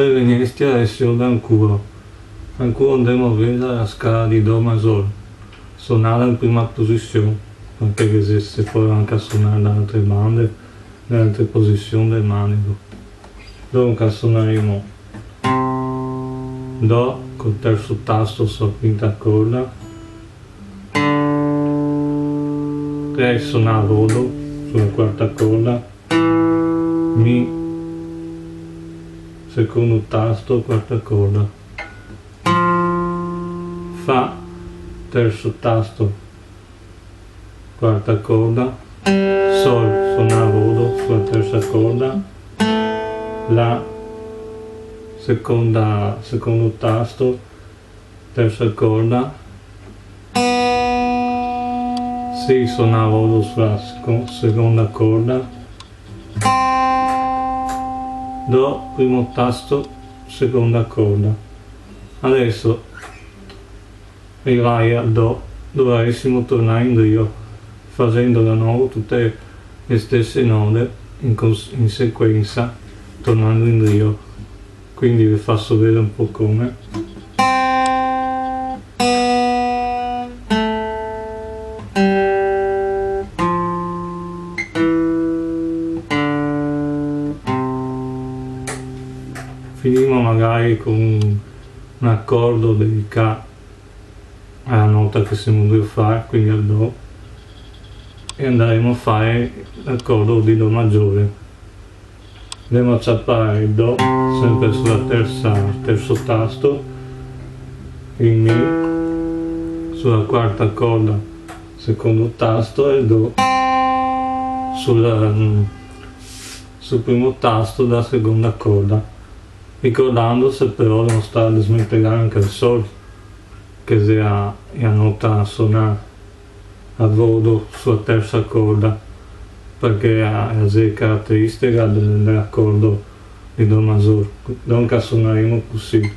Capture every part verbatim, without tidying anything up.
Vegnesti adeso da un coro. Ancora ndemo a vedar la scala de do mayor, sonada in prima posision, parché se, se pol anca sonar da altre bande, da altre posision del manego. Donca sonaremo do col terso tasto su la quinta corda, re sonà rodo su la quarta corda, mi, secondo tasto, quarta corda, fa, terso tasto, quarta corda, sol sonà rodo su la tersa corda, la, seconda, secondo tasto, tersa corda, si sonà rodo su la seco-, seconda corda, do, primo tasto, seconda corda. Adeso, rivai al do, dovaresimo tornar indrio, fasendo da novo tute le stese note in cons-, in sequensa, tornando indrio. Quindi ve faso vedar un po' come. Finimo magari con un acordo dedicà a la nota che semo drio far, quindi al do, e andaremo a far l'acordo de do magiore. Andemo a ciapar el do, sempre su la tersa, terso tasto, el mi, su la quarta corda, secondo tasto, e el do, su la, mm, sul primo tasto dela seconda corda. Ricordandose però de no star a desmentegar anca el sol, che xe la, la nota sonà a rodo su la tersa corda, parché la, la xe carateristica del, de l'acordo de do mayor. Donca sonaremo cusì.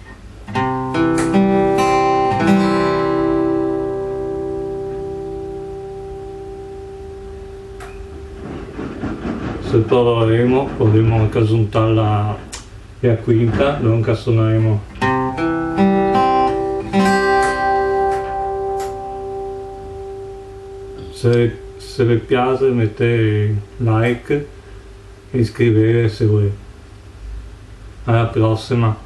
Se provaremo, podemo anca zontar la, la quinta, donca sonaremo. Se, se ve piase, metè like e iscriveve se volè. A la prosima.